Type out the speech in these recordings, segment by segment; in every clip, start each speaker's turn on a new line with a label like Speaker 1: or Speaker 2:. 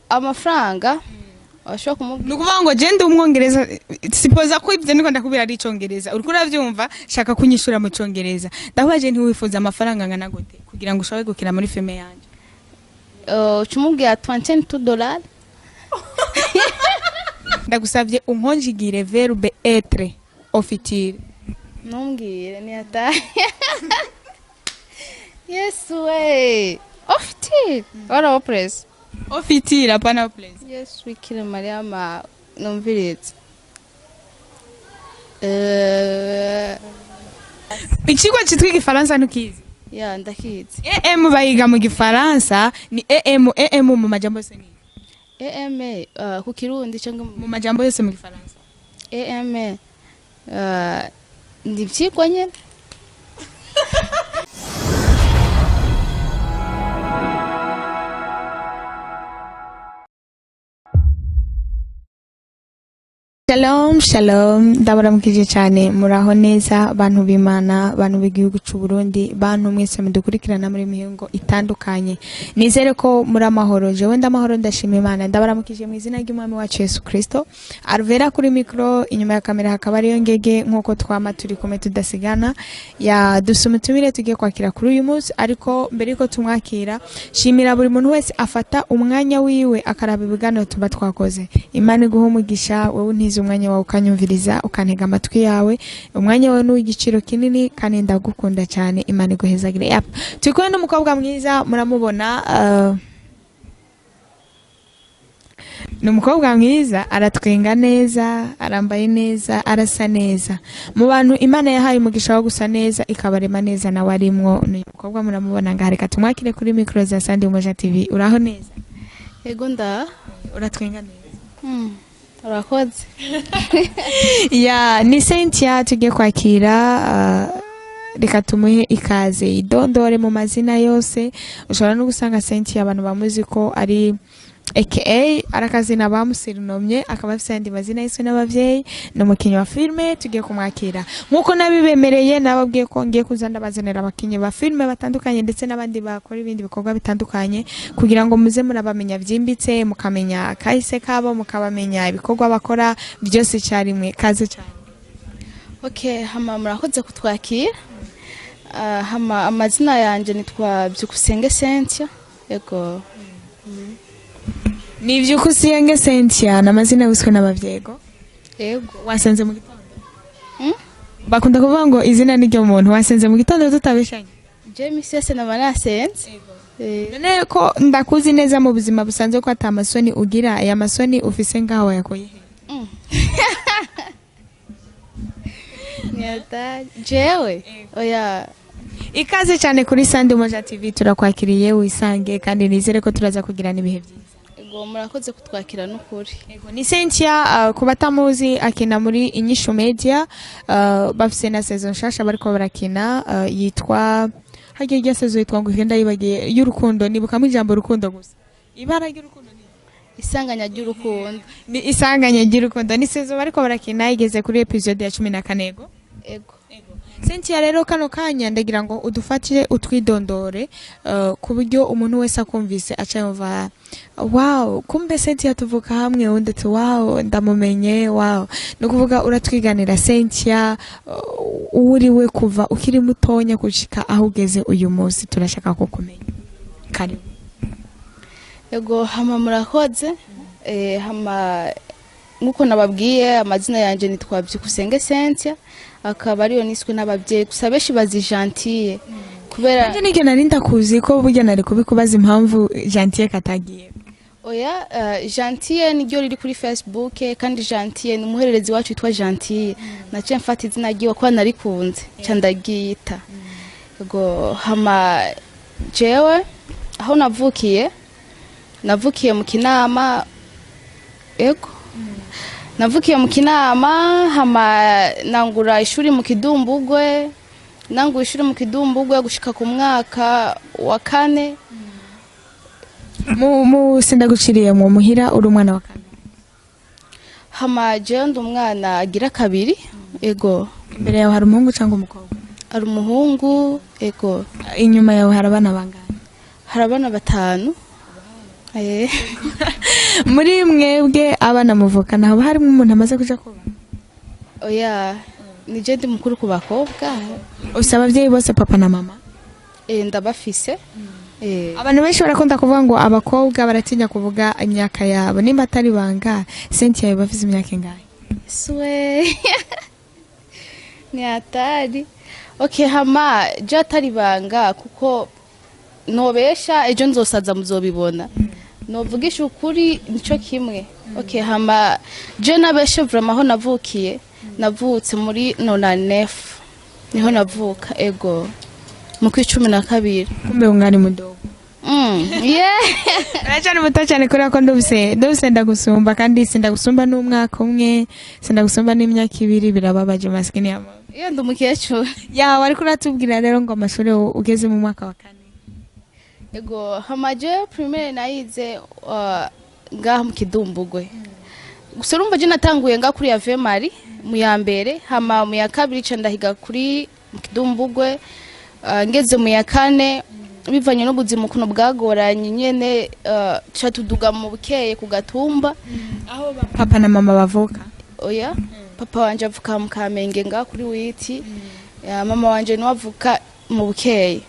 Speaker 1: Amafaranga washobora kumubwira.
Speaker 2: Ni ukuvuga ngo je ndi umwongereza, sipoza ko ibyo niko ndakubwira ari icongereza, uriko uravyumva? Shaka kunyishura mu congereza. Ndakubaje, ntiwifuza amafaranga angana gute kugira ngo ushobore gukina muri filime yanje?
Speaker 1: Uca umubwira 22 dollars.
Speaker 2: Ndagusavye unkonjigire verbe être au futur.
Speaker 1: Ntumbwire niyataye. Yesu we, au futur wari au présent?
Speaker 2: Au futur, apana au présent.
Speaker 1: Yesu wikire Mariama, numvirize.
Speaker 2: Icigwa citwa igifaransa ntukizi?
Speaker 1: Ya, ndakizi.
Speaker 2: Em bayiga mu gifaransa ni em. Em mu majambo yose ni
Speaker 1: Em ku Kirundi cyangwa
Speaker 2: mu majambo yose mu gifaransa?
Speaker 1: Em ni ivyigwa nyene.
Speaker 2: Shalom shalom, ndabaramukije cyane. Muraho neza bantu b'Imana, bantu b'igihugu cy'u Burundi, bantu mwese mudukurikirana muri mihingo itandukanye. Nizere ko muri amahoro. Jewe ndamahoro, ndashima Imana. Ndabaramukije mu izina ry'Umwami wacu Yesu Kristo. Arvera kuri mikro, inyuma ya kamera hakaba ariyo ngege, nk'uko twama turi kumwe tudasigana. Ya dusuma utumire tugiye kwakira kuri uyu munsi, ariko mbere yuko tumwakira, shimira buri muntu wese afata umwanya wiwe akaraba ibiganiro tuba twakoze. Imana iguha umugisha wowe untize umwanya wawe, ukanyumviriza, ukantega amatwi yawe. Umwanya wawe ni uw'igiciro kinini kandi ndagukunda cyane. Imana iguhezagire. Yap, turi kumwe n'umukobwa mwiza, muramubona, ni umukobwa mwiza, aratwenga neza, arambaye neza, arasa neza. Mu bantu Imana yahaye umugisha wo gusa neza, ikabarema neza, nawe arimwo. Ni uyu mukobwa muramubona ngaha. Reka tumwakire kuri mikoro za Sandi Umoja TV. Uraho neza?
Speaker 1: Ego, nda.
Speaker 2: Uratwenga neza.
Speaker 1: Urakoze.
Speaker 2: Ya, ni Cynthia tugiye kwakira. Reka tumuhe ikaze, idondore mu mazina yose. Ushobora no gusanga Cynthia abantu bamuzi ko ari aka ari akazina bamusirinomye, akaba afite ayandi mazina yiswe n'abavyeyi. Ni umukinnyi wa filime tugiye kumwakira nk'uko nabibemereye. Nababwiye ko ngiye kuza ndabazanira abakinnyi ba filime batandukanye ndetse n'abandi bakora ibindi bikorwa bitandukanye, kugira ngo muze murabamenya byimbitse, mukamenya akahise kabo, mukabamenya ibikorwa bakora byose icyarimwe. Kaze cyane.
Speaker 1: Okay, hama murakoze kutwakira. Hama amazina yanje nitwa Byukusenge Cynthia. Ego.
Speaker 2: Ni Ivyukusenge Cynthia, ni amazina wiswe n'abavyego?
Speaker 1: Ego.
Speaker 2: Wasenze mu gitondo?
Speaker 1: Mm?
Speaker 2: Bakunda kuvuga ngo izina ni ryo muntu. Wasenze mu gitondo tutabeshanye?
Speaker 1: Je misi yose naba nasenze.
Speaker 2: None ko ndakuzi neza mu buzima busanzwe ko ata masoni ugira, aya masoni ufise ngaho wayakuye he?
Speaker 1: Nyata jewe oya.
Speaker 2: Ikaze cyane kuri Sandi Umoja TV, turakwakiriye wisange kandi nizere ko turaza kugirana ibihe byiza.
Speaker 1: Ego, murakoze kutwakira n'ukuri.
Speaker 2: Ego, ni Cynthia, ku batamuzi akina muri Inyishu Media, bafise na saison nshasha bariko barakina, yitwa harya irya saison yitwa ngo ihenda yibagiye y'urukundo, nibukamo ijambo rukundo gusa. Ibara ry'urukundo ni
Speaker 1: Isanganya ry'urukundo.
Speaker 2: Ni isanganya ry'urukundo, ni saison bariko barakina igeze kuri episode ya 14. Ego.
Speaker 1: Ego.
Speaker 2: Cynthia, rero kano kanya ndagira ngo udufatire utwidondore, ku buryo umuntu wese akumvise aca yumva wow, kumbe Cynthia tuvuka hamwe, undi ati wow, ndamumenye, wow. Ni ukuvuga uratwiganira Cynthia, uwo uri we kuva ukiri mutonya gushika aho ugeze uyu munsi. Turashaka kukumenya. Karibu.
Speaker 1: Ego, hama murakoze. Hama nkuko nababwiye, amazina yanje nitwa Byukusenge Cynthia, akaba ariyo niswe n'ababyeyi, gusa benshi bazi Gentille kubera
Speaker 2: Nanje nigena nari ndakuzi ko burya nari kubikubaza impamvu Gentille katagiye.
Speaker 1: Oya, Gentille niryo riri kuri Facebook, kandi Gentille ni umuhererezi wacu witwa Gentille. Naciye mfata izina ryiwe kuba narikunze, ca ndaryita. Ego, hama jewe aho navukiye, navukiye mu Kinama. Ego, navukiye mu Kinama, hama nangura ishuri mu Kidumbugwe. Nangura ishuri mu Kidumbugwe gushika ku mwaka wa kane.
Speaker 2: Mu sindaguciriye, mu muhira uri umwana wa kane?
Speaker 1: Hama jewe ndi umwana agira kabiri. Ego.
Speaker 2: Imbere yawe hari umuhungu cyangwa umukobwa?
Speaker 1: Ari umuhungu, ego.
Speaker 2: Inyuma yawe hari abana bangana?
Speaker 1: Hari abana batanu.
Speaker 2: Muri mwebwe abana muvukana, haba harimo umuntu amaze kuja kuba?
Speaker 1: Oya, nije ndi mukuru ku bakobwa.
Speaker 2: Ufise abavyeyi bose, papa na mama?
Speaker 1: Ndabafise.
Speaker 2: Abantu benshi barakunda kuvuga ngo abakobwa baratinya kuvuga imyaka yabo. Nimba atari banga, Cynthia yoba afise imyaka ingahe?
Speaker 1: Swe, ni hatari. Okay, hama je atari banga, kuko nobesha ejo nzosaza muzobibona, novugisha ukuri nico kimwe. Okay, hama je nabeshe vraiment, aho navukiye, navutse muri 99, niho navuka, ego, mu kwa 12.
Speaker 2: Kumbe umwari mudogo.
Speaker 1: Yeah.
Speaker 2: Uracari muto cyane, kubera ko ndumvise ndagusumba, kandi sindagusumba n'umwaka umwe, sindagusumba n'imyaka 2. Birababaje, maskini ya mama.
Speaker 1: Iyo ndi umukecuru.
Speaker 2: Yawe ariko uratubwira rero ngo amashuri ugeze mu mwaka wa kane.
Speaker 1: Ego, hama je primaire nayize ngaha mu Kidumbugwe. Gusa urumva je natanguye ngaha kuri Ave Marie mu ya mbere, hama mu ya kabiri ca ndahiga kuri mu Kidumbugwe. Ngeze mu ya kane, bivanye n'ubuzima ukuntu bwagoranye nyene, ca tuduga mu Bukeye ku Gatumba.
Speaker 2: Aho papa na mama bavuka?
Speaker 1: Oya, papa wanje avuka mu Kamenge ngaha kuri witi, ya, mama wanje niwe avuka mu Bukeye.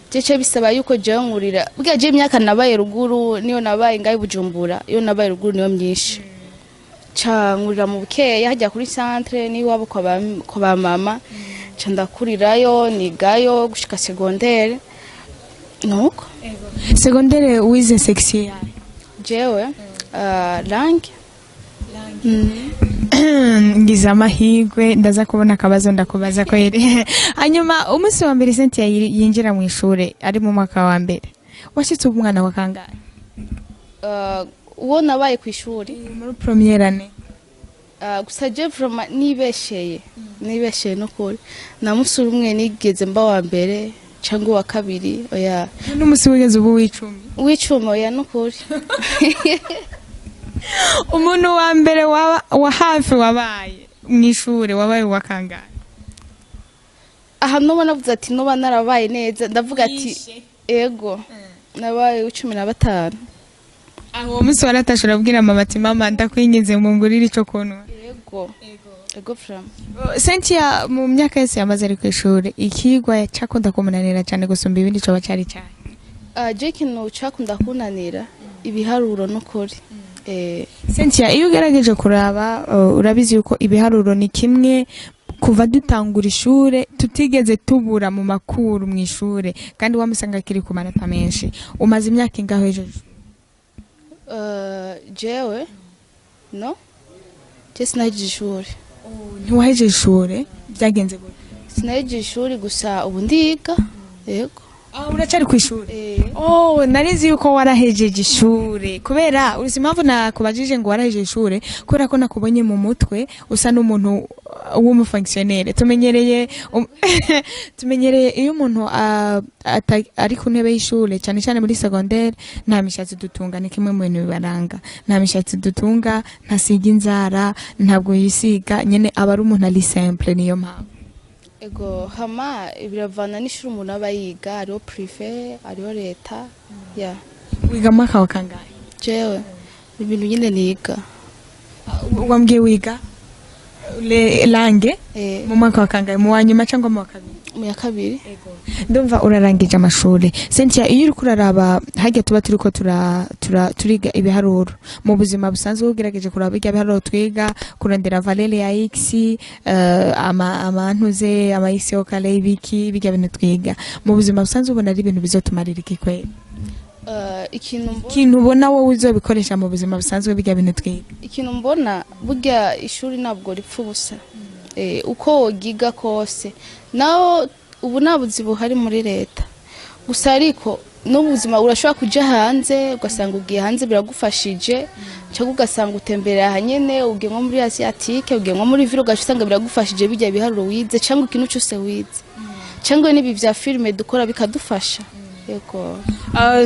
Speaker 1: Cece bisaba yuko jewe nkurira burya je imyaka nabaye ruguru niyo nabaye ngaho i Bujumbura, iyo nabaye ruguru niyo myinshi. Ca nkurira mu Bukeye hajya kuri centre n'iwabo kwa ba mama, ca ndakurirayo, nigayo gushika secondaire, nuko.
Speaker 2: Secondaire wize section yawe?
Speaker 1: Jewe langue.
Speaker 2: Ngize amahirwe ndaza kubona akabazo ndakubaza kweri. Hanyuma umunsi wa mbere Cynthia yinjira mu ishure ari mu mwaka wa mbere, washitse uba umwana wa kangahe?
Speaker 1: Uwo nabaye ku ishuri?
Speaker 2: Muri première année.
Speaker 1: Gusa je vraiment nibesheye nukuri, na musuri umwe nigeze mba wa mbere cyangwa uwa kabiri, oya.
Speaker 2: N'umunsi wigeze uba uw'icumi?
Speaker 1: W'icumi, oya, nukuri.
Speaker 2: Umuntu wa mbere wa hafi wabaye mu ishure, wabaye uwa kangahe?
Speaker 1: Aha nuba navuze ati nuba narabaye neza, ndavuga ati ego, nabaye uw'15.
Speaker 2: Aho uwo munsi waratashe urabwira mama ati: "Mama, ndakwinginze ngo ngurire ico kunywa"?
Speaker 1: Ego, ego, vraiment.
Speaker 2: Cynthia mu myaka yose yamaze ari ku ishuri, ikigwa cakunda kumunanira cyane gusumba ibindi coba cari cyane?
Speaker 1: Je ikintu cakunda kunanira, ibiharuro nukuri.
Speaker 2: Cynthia, iyo ugerageje kuraba, urabizi yuko ibiharuro ni kimwe kuva dutangura ishure tutigeze tubura mu makuru mu ishure, kandi wamusanga kiri ku manota menshi. Umaze imyaka ingaho ejo?
Speaker 1: Jewe no je sinahejeje ishuri.
Speaker 2: Ntiwahejeje ishure? Byagenze gute?
Speaker 1: Sinahejeje ishuri, gusa ubu ndiga, yego.
Speaker 2: Ah, uracari ku ishuri?
Speaker 1: Eh.
Speaker 2: Oh, narizi yuko warahejeje ishure, kubera uzi impamvu nakubajije ngo warahejeje ishure? Kubera ko nakubonye mu mutwe usa n'umuntu w'umufonctionnaire. Tumenyereye iyo umuntu ari ku ntebe y'ishure, cyane cyane muri secondaire, nta mishatsi dutunga. Ni kimwe mu bintu bibaranga: nta mishatsi dutunga, ntasiga inzara, ntabwo yisiga, nyene aba ari umuntu ari simple. Niyo mpamvu.
Speaker 1: Ego, hama biravana n'ishuri umuntu aba yiga, hariho privé, hariho leta, ya.
Speaker 2: Wiga mu mwaka wa kangahe?
Speaker 1: Jewe ibintu nyine niga.
Speaker 2: Wambwiye wiga langue?
Speaker 1: Eh.
Speaker 2: Mu mwaka wa kangahe, mu wa nyuma cyangwa mu wa kabiri?
Speaker 1: Mu ya kabiri.
Speaker 2: Ndumva urarangije amashuri. Cynthia, iyo uriko uraraba harya tuba turiko turiga ibiharuro mu buzima busanzwe, ugerageje kuraba birya biharuro twiga, kurondera valeur ya x, amantuze ama x au carré, ibiki, birya bintu twiga mu buzima busanzwe, ubona ari ibintu bizotumarira iki kweri?
Speaker 1: Ikintu mbona,
Speaker 2: Ikintu ubona wowe uzobikoresha mu buzima busanzwe, birya bintu twiga.
Speaker 1: Ikintu mbona, burya ishuri ntabwo ripfa ubusa. Uko wogiga kose, naho ubu nta buzi buhari muri leta gusa, ariko n'ubuzima urashobora kuja hanze ugasanga ugiye hanze biragufashije, cyangwa ugasanga utemberera aha nyene, ugiye nko muri asiatique, ugiye nko muri ville, ugaca usanga biragufashije bijya biharuro wize, cyangwa ikintu cyose wize, cyangwa n'ibi vya filime dukora bikadufasha. Yego.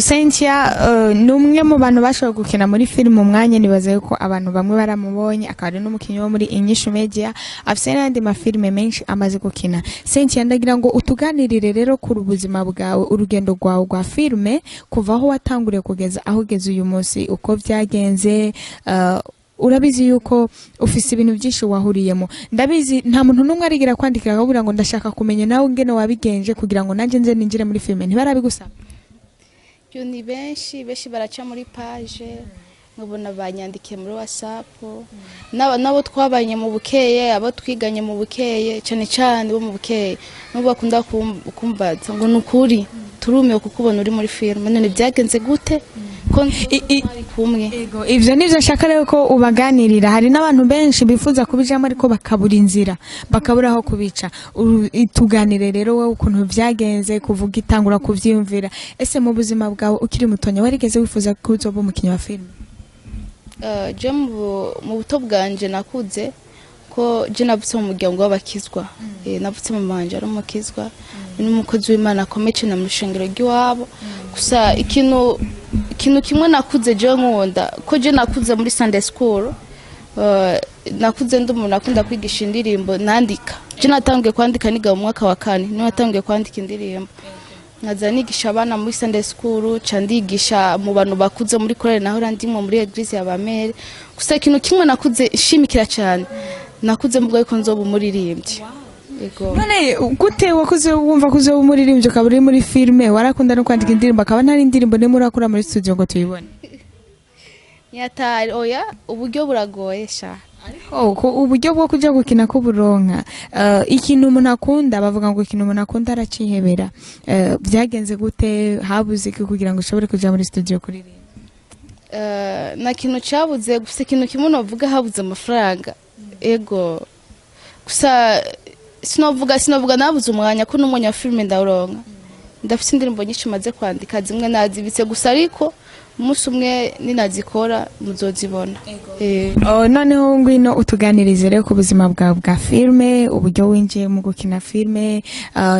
Speaker 2: Cynthia ni umwe mu bantu bashoboye gukina muri filime umwanya. Nibaza yuko abantu bamwe baramubonye, akaba ari n'umukinnyi wo muri Inyishu Media, afise n'ayandi mafilime menshi amaze gukina. Cynthia, ndagira ngo utuganirire rero kuri ubuzima bwawe, urugendo rwawe rwa filime, kuva aho watanguriye kugeza aho ugeze uyu munsi, uko byagenze. Urabizi yuko ufise ibintu byinshi wahuriyemo. Ndabizi nta muntu n'umwe arigira kwandikira akakubwira ngo ndashaka kumenya nawe ingene wabigenje kugira ngo nanjye nze ninjire muri filime. Ntibarabigusaba?
Speaker 1: Yo, ni benshi, benshi baraca muri page, nkabona banyandikiye muri WhatsApp, n'abo twabanye mu Bukeye, abo twiganye mu Bukeye, cyane cyane bo mu Bukeye n'ubu bakunda kumbaza ngo ni ukuri turumiwe kukubona uri muri filime, none byagenze gute ko twari kumwe?
Speaker 2: Ego, ivyo nivyo nshaka rero ko ubaganirira. Hari n'abantu benshi bifuza kubijamo ariko bakabura inzira, bakabura aho kubica. Tuganire rero wowe ukuntu vyagenze kuvuga itangura kuvyiyumvira. Ese mu buzima bwawe ukiri mutonya warigeze wifuza ko uzoba umukinyi wa filime?
Speaker 1: Je mu buto bwanje nakuze ko je navutse mu muryango w'abakizwa. Navutse mu manje ari umukizwa, ni n'umukozi w'Imana akomeye cyane mu rushengero rw'iwabo. Gusa ikintu kimwe nakuze je nkunda ko je nakuze muri Sunday school, nakuze ndi umuntu akunda kwigisha indirimbo, nandika. Je natangiye kwandika niga mu mwaka wa kane, niho natangiye kwandika indirimbo, nkaza nigisha abana muri Sunday school, ca ndigisha mu bantu bakuze muri korali naho ndimwo muri église ya Bamere. Gusa ikintu kimwe nakuze nshimikira cyane, nakuze mvuga yuko nzoba umuririmbyi. Yego.
Speaker 2: None gute wakuze wumva ko uzoba umuririmbyi ukaba uri muri filime, warakunda no kwandika indirimbo, akaba nta indirimbo nimwe urakura muri studio ngo tuyibone?
Speaker 1: Nyatari, oya, uburyo buragoye sha.
Speaker 2: Oh, uburyo bwo kuja gukina kuburonka. Ikintu umuntu akunda, bavuga ngo ikintu umuntu akunda aracihebera. Byagenze gute? Habuze iki kugira ngo ushobore kuja muri studio kuririmba?
Speaker 1: Na kintu cyabuze, gusa ikintu kimwe novuga, habuze amafaranga. Ego, gusa sinovuga nabuze umwanya, ko n'umwanya wa filime ndawuronka. Ndafite indirimbo nyinshi maze kwandika, zimwe nazibitse gusa, ariko umunsi umwe ninazikora muzozibona.
Speaker 2: Oh, noneho ngwino utuganirize rero ku buzima bwawe bwa filime, uburyo winjiye mu gukina filime,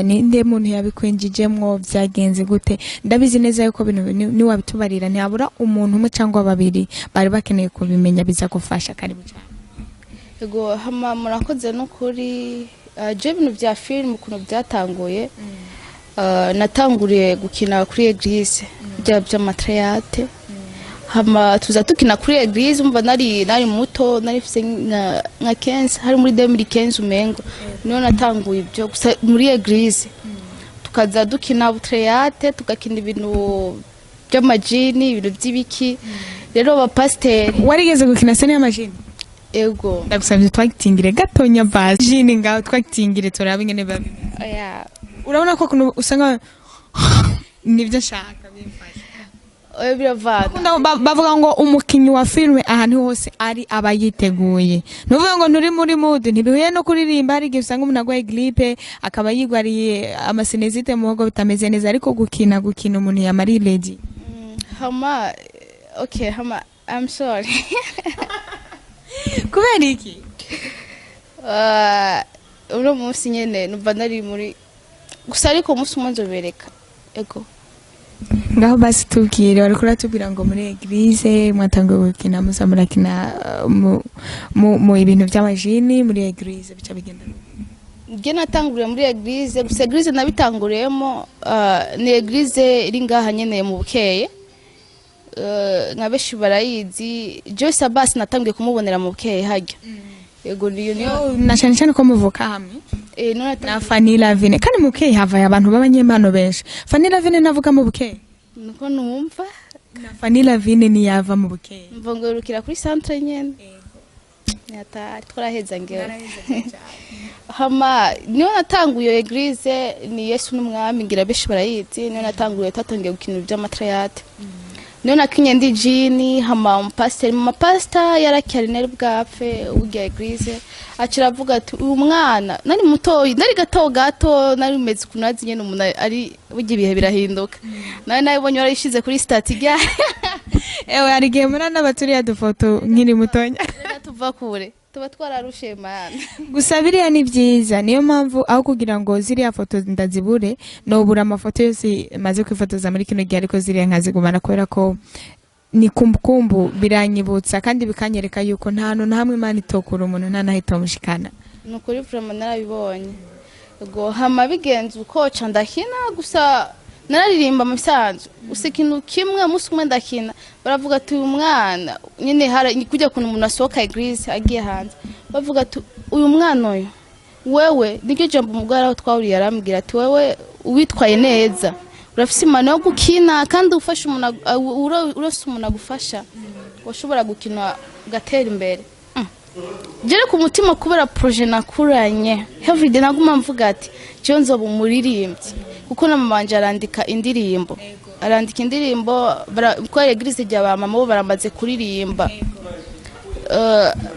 Speaker 2: ninde muntu yabikwinjijemwo, byagenze gute? Ndabizi neza yuko bino niwabitubarira ntihabura umuntu umwe cyangwa babiri bari bakeneye kubimenya, biza gufasha. Karibu cyane.
Speaker 1: Ego, hama murakoze n'ukuri. Je ibintu bya filime ukuntu byatanguye, natanguriye gukina kuri église bya by'amathéâtre, hama tuza tukina kuri église. Umva, nari muto, nari mfise nka 15, hari muri 2015 umengo niho natanguye ibyo. Gusa muri église tukaza dukina théâtre, tugakina ibintu by'amajini, ibintu by'ibiki. Rero abapasiteri
Speaker 2: Warigeze gukina scène y'amajini?
Speaker 1: Ego.
Speaker 2: Ndagusabye twagitingire gatonya basi jini ngaho, twagitingire turabe ingene biba bimeze.
Speaker 1: Oya.
Speaker 2: Urabona ko ukuntu usanga nibyo nshaka bimfasha.
Speaker 1: Oya, biravana.
Speaker 2: Bavuga ngo umukinnyi wa filime ahantu hose ari aba yiteguye. Nuvuga ngo nturi muri mood, ntibihuye no kuririmba. Hari igihe usanga umuntu arwaye grippe, akaba yigwariye amasinusite, mu muhogo bitameze neza, ariko gukina umuntu yamara ready.
Speaker 1: Hama okay, hama I'm sorry.
Speaker 2: Kubera iki?
Speaker 1: Uno munsi nyene numva nari muri, gusa ariko umunsi umwe nzobereka. Ego.
Speaker 2: Ngaho basi tubwire, wariko uratubwira ngo muri église mwatanguye gukina, muza murakina mu ibintu by'amajini muri église, bica bigenda gute?
Speaker 1: Njye natanguriye muri église, gusa église nabitanguriyemo ni église iri ngaha nyene mu Bukeye. Nka benshi barayizi, Joyce Abbas natangiye kumubonera mu Bukeye harya. Ego, niyo.
Speaker 2: Na cyane cyane ko muvuka hamwe
Speaker 1: niyo
Speaker 2: na Fanny Lavine. Kandi mu Bukeye havaye abantu b'abanyempano benshi. Fanny Lavine navuga mu Bukeye?
Speaker 1: Niko numva.
Speaker 2: Na Fanny Lavine niyava mu Bukeye?
Speaker 1: Mva ngo yorukira kuri centre nyene, nyatari twaraheza ngewe. Hama niyo natanguye iyo église, ni Yesu n'Umwami, ngira benshi barayizi. Niyo natanguye, twatangiye gukina iby'amathéâtre, niyo nakinye ndi jini. Hama umupasiteri, mama pasita yarakihari, nari bwapfe urya église, aca aravuga ati uyu mwana, nari mutoyi, nari gato gato, nari meze ukuntu azi nyene umuntu ari burya ibihe birahinduka, nawe nabibonye warayishize kuri statut rya
Speaker 2: Ewe, hari igihe muri n'abaturiya dufoto nkiri mutonya.
Speaker 1: Reka tuva kure. Tuba twararushe, mana.
Speaker 2: Gusa biriya ni byiza, niyo mpamvu aho kugira ngo ziriya foto ndazibure, nobura amafoto yose maze kwifotoza muri kino gihe, ariko ziriya nkazigumana kubera ko ni kumbukumbu, biranyibutsa kandi bikanyereka yuko nta hantu na hamwe Imana itokura umuntu, nta naho itomushikana.
Speaker 1: Ni ukuri, vraiment narabibonye. Ubwo hama bigenze uko, ca ndakina. Gusa nararirimba mu bisanzwe, gusa ikintu kimwe, umunsi umwe ndakina, baravuga ati uyu mwana nyine, hari kujya kuntu umuntu asohoka église agiye hanze, bavuga ati uyu mwana uyu, wewe. Niryo jambo umugore aho twahuriye arambwira ati wewe witwaye neza, urafise impano yo gukina, kandi ufasha umuntu urose umuntu agufasha, washobora gukina ugatera imbere. Jere ku mutima, kubera projet nakuranye everyday, naguma mvuga ati jewe nzoba umuririmbyi, kuko na mama wanje arandika indirimbo, arandika indirimbo kubera église rya ba mama bo baramaze kuririmba.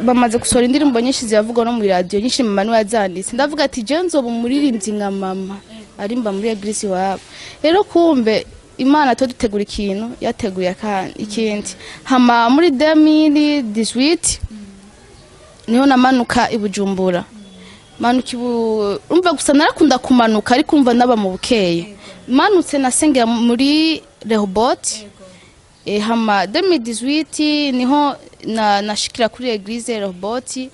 Speaker 1: Bamaze gusohora indirimbo nyinshi ziravugwa no mu radiyo nyinshi, mama niwe yazanditse. Ndavuga ati jewe nzoba umuririmbyi nka mama arimba muri église iwabo. Rero kumbe Imana tuba dutegura ikintu, yateguye ikindi. Hama muri 2018 niho namanuka i Bujumbura, manuka ibu umva gusa narakunda kumanuka, ariko umva naba mu Bukeye. Manutse nasengera muri Rehoboth. Hama 2018 niho nashikira kuri église Rehoboth.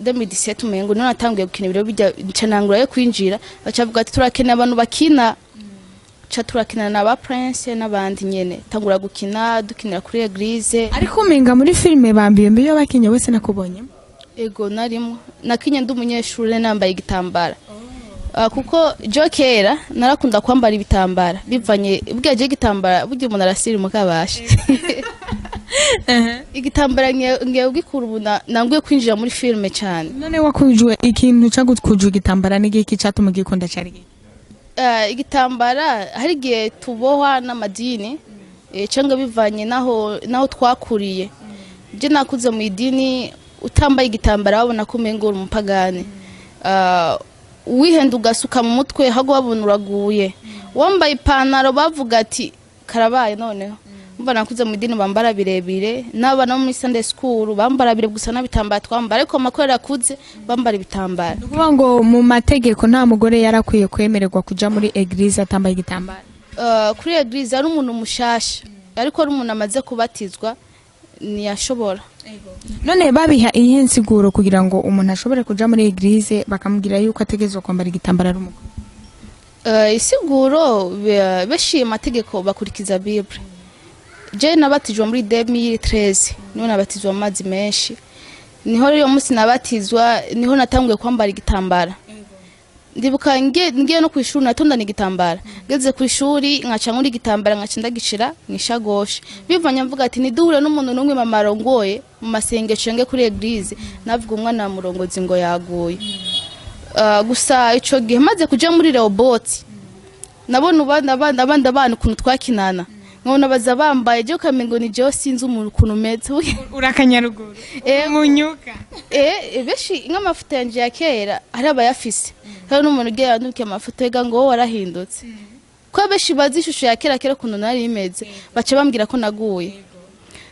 Speaker 1: 2017 umengo niho natanguye gukina ibiro bijya, nca nangura yo kwinjira, bacavuga ati turakeneye abantu bakina, ca turakinana na ba Prince n'abandi nyene, tangura gukina, dukinira kuri église.
Speaker 2: Ariko umenga muri filime bambiye mbere yo bakinye wese nakubonye.
Speaker 1: Ego, narimo nakinye ndi umunyeshuri nambaye igitambara. Kuko jo kera narakunda kwambara ibitambara, bivanye burya je igitambara, burya umuntu arasirimuka kabasha igitambara ngiye ugikura ubu nanguye kwinjira muri filime cyane.
Speaker 2: None wakujwe ikintu cagukujwe igitambara n'igiki catuma ugikunda cari giki?
Speaker 1: Igitambara hari igihe tubohwa n'amadini, cyangwa bivanye naho twakuriye. Je nakuze mu idini, utambaye igitambara babona ko umengo uri umupagani. Wihenda ugasuka mu mutwe hago babona uraguye, wambaye ipantaro bavuga ati karabaye. Noneho umva nakuze mu idini bambara birebire, n'abana bo muri Sunday school bambara bire gusa n'ibitambara twambara, ariko amakorera akuze bambara ibitambara.
Speaker 2: Ni ukuvuga ngo mu mategeko nta mugore yarakwiye kwemererwa kuja muri église atambaye igitambara?
Speaker 1: Kuri église ari umuntu mushasha, ariko ari umuntu amaze kubatizwa ntiyashobora.
Speaker 2: None babiha iyihe nsiguro kugira ngo umuntu ashobore kuja muri église bakamubwira yuko ategerezwa kwambara igitambara ari umugore?
Speaker 1: Isiguro beshiye amategeko bakurikiza Bible. Je nabatijwe muri 2013, niho nabatizwa mu mazi menshi, niho rero munsi nabatizwa niho natanguye kwambara igitambara. Ndibuka ngiye no kwishuri natondana igitambara, ngeze ku ishuri nkaca nkura igitambara, nkaca ndagishira mw'ishagoshi, bivanye mvuga ati niduhure n'umuntu n'umwe mama arongoye mu masengesho nge kuri église, navuga umwana wa murongozi ngo yaguye. Gusa ico gihe maze kuja muri Rehoboth, nabona abana abandi abana ukuntu twakinana, nkabona baza bambaye, je ukamengo ni jewe sinzi umuntu ukuntu umeze.
Speaker 2: Urakanyaruguru. Munyuka.
Speaker 1: Benshi nk'amafoto yanje ya kera hari abayafise, hari n'umuntu ugiye yandukiye amafoto ega ngo wowe warahindutse, ko benshi bazi ishusho ya kera kera ukuntu nari imeze, baca bambwira ko naguye.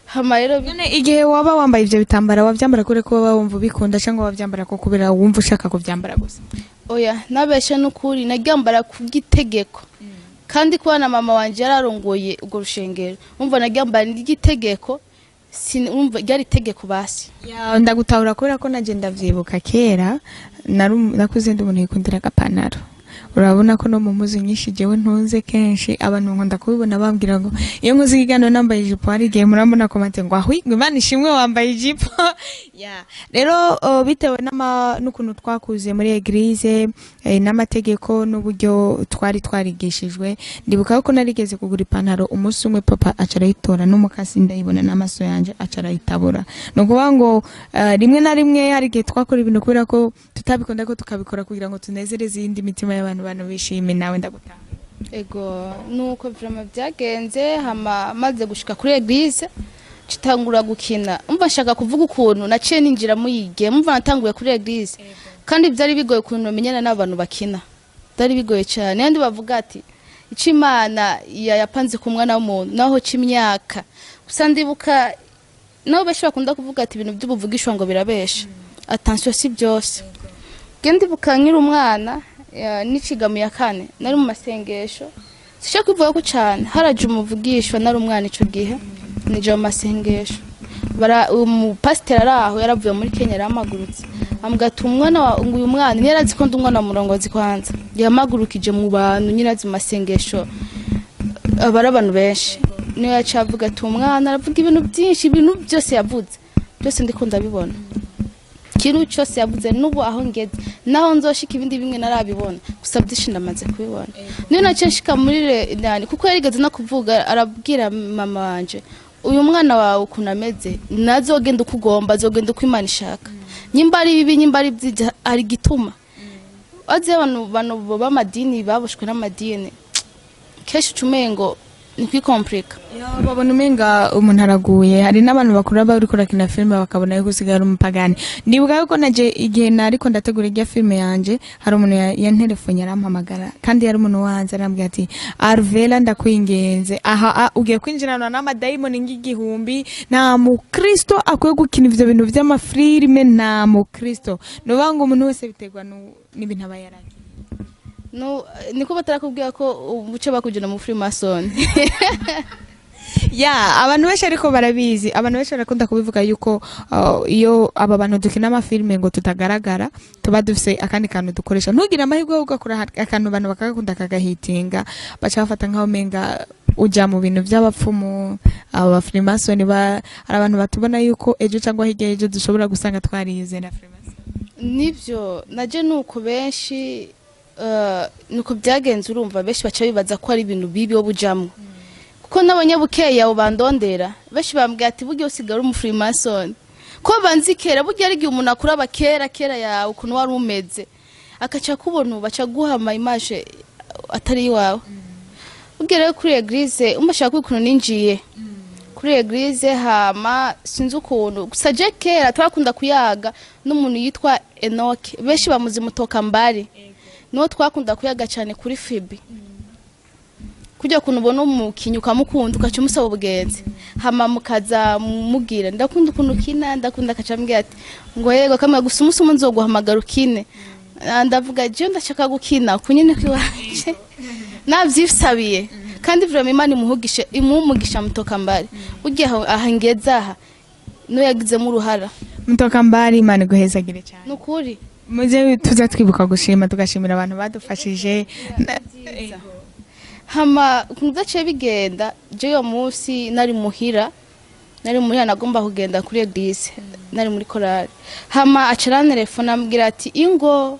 Speaker 1: Hama rero
Speaker 2: None igihe waba wambaye ivyo bitambara, wavyambara kure ko waba wumva ubikunda, cyangwa wavyambara ko kubera wumva ushaka kuvyambara gusa?
Speaker 1: Oya, nabeshe n'ukuri, naryambara kubw'itegeko, kandi kuba na mama wanje yararongoye urwo rushengero, umva naryambara n'igitegeko, umva ryari itegeko basi.
Speaker 2: Ya, ndagutahura kubera ko naje ndavyibuka kera nakuze ndi umuntu yikundira agapantaro. Urabona ko no mu mpuzu nyinshi jewe ntunze, kenshi abantu nkunda kubibona bambwira ngo iyo nkoze ikiganiro nambaye ijipo, hari igihe murambona commentaire ngo ahwi, ngo Imana ishimwe wambaye ijipo. Ya, rero bitewe n'ukuntu twakuze muri église, n'amategeko n'uburyo twari twarigishijwe, ndibuka ko narigeze kugura ipantaro umunsi umwe, papa aca arayitora n'umukasi, ndayibona n'amaso yanje, aca arayitabura. Ni ukuvuga ngo rimwe na rimwe hari igihe twakora ibintu kubera ko tutabikunda, ko tukabikora kugira ngo tunezereze iyindi mitima y'abantu, bantu bishime. Nawe ndagutanga.
Speaker 1: Ego, nuko vraiment byagenze. Hama maze gushika kuri église citangura gukina, umva nshaka kuvuga ukuntu naciye ninjira muyige, mumva natanguye kuri église, kandi byari bigoye ukuntu menyana n'abantu bakina, byari bigoye cyane. Yandi bavuga ati ico Imana yapanze ku mwana w'umuntu naho c'imyaka. Gusa ndibuka nabo benshi bakunda kuvuga ati ibintu by'ubuvugishwa ngo birabesha. Attention, si byose. Genda ibuka nkiri umwana, niciga mu ya kane, nari mu masengesho. Sishaka kubivuga ko cyane haraje umuvugishwa. Nari umwana ico gihe, nije mu masengesho, bara umupasiteri ari aho yaravuye muri Kenya, yaramagurutse ambwira ati umwana wa ngo uyu mwana niyo yarazi ko ndi umwana wa murongozi. Kwanza yamagurukije mu bantu nyine, azi mu masengesho aba ari abantu benshi, niyo yaciye avuga ati umwana aravuga ibintu byinshi. Ibintu byose yavuze byose ndiko ndabibona. Ikintu cyose yavuze, n'ubu aho ngeze naho nzoshika, ibindi bimwe narabibona, gusa byinshi ndamaze kubibona. Niyo naciye nshika muri nani, kuko yarigeze no kuvuga, arabwira mama wanje: "Uyu mwana wawe ukuntu ameze, nazogenda uko ugomba, azogenda uko Imana ishaka. Nyimba ari bibi, nyimba ari byiza, hari igituma." Azi abantu b'amadini baboshwe n'amadini, kenshi uca umengo ni kwikomplika.
Speaker 2: Yo, babona umenga umuntu araguye. Hari n'abantu bakura bariko barakina filime bakabona yuko usigaye ari umupagani. Ndibuka yuko naje igihe nariko ndategura irya filime yanje, hari umuntu yanterefonye arampamagara, kandi yari umuntu wanze, arambwira ati: "Arvela, ndakwingenze, aha ugiye kwinjirana n'amadayimoni ng'igihumbi. Nta mukristo akwiye gukina ivyo bintu vy'amafilime, nta mukristo." Nuvuga ngo umuntu wese biterwa n'ibintu aba yaragiye.
Speaker 1: No, niko batarakubwira ko ubuce bakujana mu Freemason.
Speaker 2: Ya, abantu benshi ariko barabizi, abantu benshi barakunda kubivuga yuko iyo aba bantu dukina amafilime ngo tutagaragara, tuba dufise akandi kantu dukoresha. Ntugire amahirwe yo ugakora akantu abantu bakagakunda kagahitinga, baca bafata nkaho umenga uja mu bintu by'abapfumu, aba bafrimasoni. Hari abantu batubona yuko ejo cyangwa hirya y'ejo dushobora gusanga twarize na freemason.
Speaker 1: Nibyo, naje nuko benshi nuko byagenze. Urumva benshi baca bibaza ko ari ibintu bibi wo bujamwo, kuko n'abanyabukeya abo bandondera benshi bambwira ati burya usigara uri umufrimason, ko banzi kera. Burya ari igihe umuntu akuraba kera kera yawe ukuntu wari umeze, akaca kubona ubu, baca guha ama image atari iwawe. Burya rero kuri église umashaka ukuntu ninjiye kuri église, hama sinzi ukuntu gusa je kera twakunda kuyaga n'umuntu yitwa Enoke, benshi bamuzi mutoka mbari, niwo twakunda kuyaga cyane kuri Fibi. Kujya kuntu ubona umukinyi ukamukunda, ukaca umusaba ubugenzi, hama mukaza mubwira: "Ndakunda ukuntu ukina, ndakunda." Akaca ambwira ati ngo yego, akamubwira gusa umunsi umwe nzoguhamagara ukine. Ah, ndavuga jewe ndashaka gukina ku nyene kwiwanje navyisabiye, kandi vraiment Imana imuhugishe, imuhe umugisha mutoka mbari. Burya aha ngeze aha niwe yagizemo uruhara.
Speaker 2: Mutoka mbari, Imana iguhezagire cyane.
Speaker 1: Nukuri.
Speaker 2: Muze tuza twibuka gushima, tugashimira abantu badufashije.
Speaker 1: Hama ukuntu byaciye bigenda, je uyo munsi nari muhira, nagomba kugenda kuri église, nari muri korali. Hama aca arantelefona, ambwira ati ingo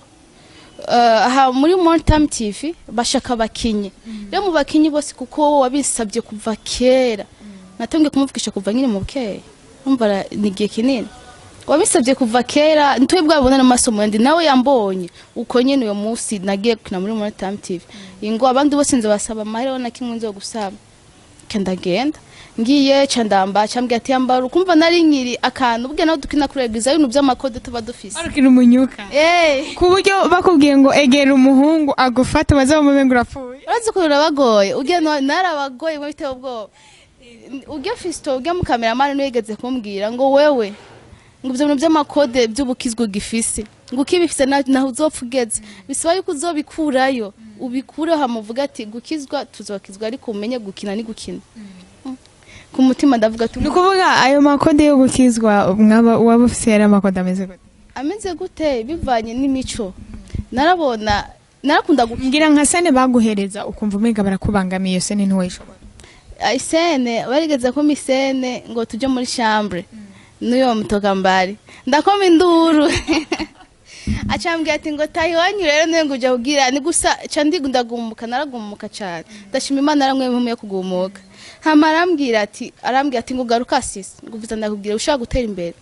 Speaker 1: aha muri Montime TV bashaka abakinyi. Rero mu bakinyi bose, kuko wowe wabisabye kuva kera, natangiye kumuvugisha kuva nyine mu bukeye, umva ni igihe kinini wabisabye kuva kera, ntitwe bwabona n'amaso mu yandi, nawe yambonye uko nyene. Uyo munsi nagiye gukina muri Montime TV, ingo abandi bose nzobasaba amahera na kimwe nzogusaba. Ca ndagenda, ngiye ca ndamba, cambwira ati yambara. Ukumva nari nkiri akantu burya naho dukina kuri église, ibintu by'amakode tuba dufise.
Speaker 2: Warukira umunyuka
Speaker 1: eh
Speaker 2: ku buryo bakubwiye ngo egera umuhungu agufate, baze bamumenga urapfuye.
Speaker 1: Urazi ko birabagoye, ugiye narabagoye ngo biteye ubwoba. Ujya Fisto, ujya mu kameramani, niwe kumbwira ngo wewe, ngo ibyo bintu by'amakode by'ubukizwe gifise, ngo ukibifise naho uzopfa ugeze, bisaba yuko uzobikurayo, ubikureho, hamuvuga ati gukizwa tuzokizwa, ariko umenye gukina ni gukina. Ku mutima ndavuga ati
Speaker 2: Ni ukuvuga ayo makode yo gukizwa mwaba waba ufise yari amakode ameze gute?
Speaker 1: Ameze gute? Bivanye n'imico narabona, narakunda gukina.
Speaker 2: Mbwira nka scène baguhereza ukumva umenga barakubangamiye, iyo scène ntiwayishobora.
Speaker 1: I scène barigeze ko i scène ngo tujye muri chambre n'uyo mutoka mbari, ndakoma induru, acambwira ati ngo taha iwanyu rero, niyo ngo ujya kugira ni gusa ca ndi ndagumuka, naragumuka cyane, ndashima Imana yaramwe yo kugumuka. Hama arambwira ati ngo garuka sisi, ngo uvuze ndakubwira ushaka gutera imbere,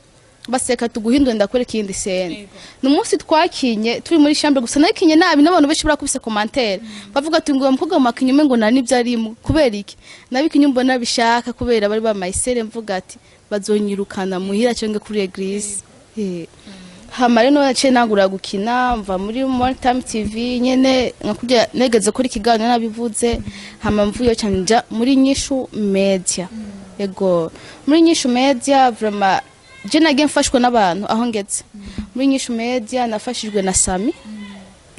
Speaker 1: baseka tuguhindure, ndakwereka iyindi scène. Ni umunsi twakinye turi muri chambre, gusa nakinye nabi, n'abantu benshi barakubise commentaire bavuga ati ngo uwo mukobwa makinye umengo nta n'ibyo arimo. Kubera iki nabikinye mbona bishaka? Kubera bari bamaye scène, mvuga ati bazonyirukana muhira cyangwa kuri église. Hama rero naciye nangura gukina, mva muri More Time TV nyene nka kurya negeze kuri ikiganiro nabivuze. Hama mvuye cyane nja muri Nyishu Media. Yego, muri Nyishu Media vraiment. Je nagiye mfashwa n'abantu aho ngeze muri Nyishu Media. Nafashijwe na Sami.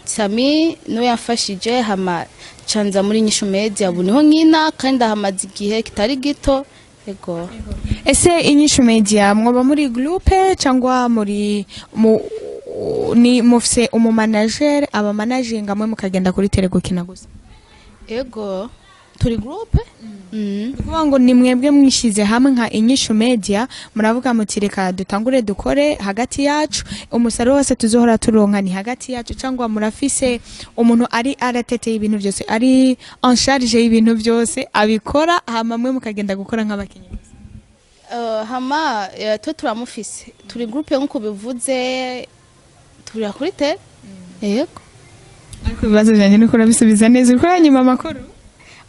Speaker 1: Sami niwe yamfashije, hama canza muri Nyishu Media. Ubu niho nkina kandi ndahamaze igihe kitari gito, ego.
Speaker 2: Ese Inyishu Media mwoba muri groupe cyangwa muri mu ni mufise umumanager aba managinga, mwe mukagenda kuri terrain gukina gusa?
Speaker 1: Ego, turi groupe.
Speaker 2: Ni ukuvuga ngo ni mwebwe mwishize hamwe nka Inyishu Media, muravuga muti reka dutangure dukore hagati yacu, umusaruro wose tuzohora turonka ni hagati yacu, cyangwa murafise umuntu ari arateteye ibintu byose, ari en charge y'ibintu byose abikora, hama mwe mukagenda gukora nk'abakinyi gusa?
Speaker 1: Hama twe turamufise, turi groupe nk'uko bivuze, turi kuri terrain, yego.
Speaker 2: Ariko ibibazo byanjye niko urabisubiza neza, uriko uranyima amakuru.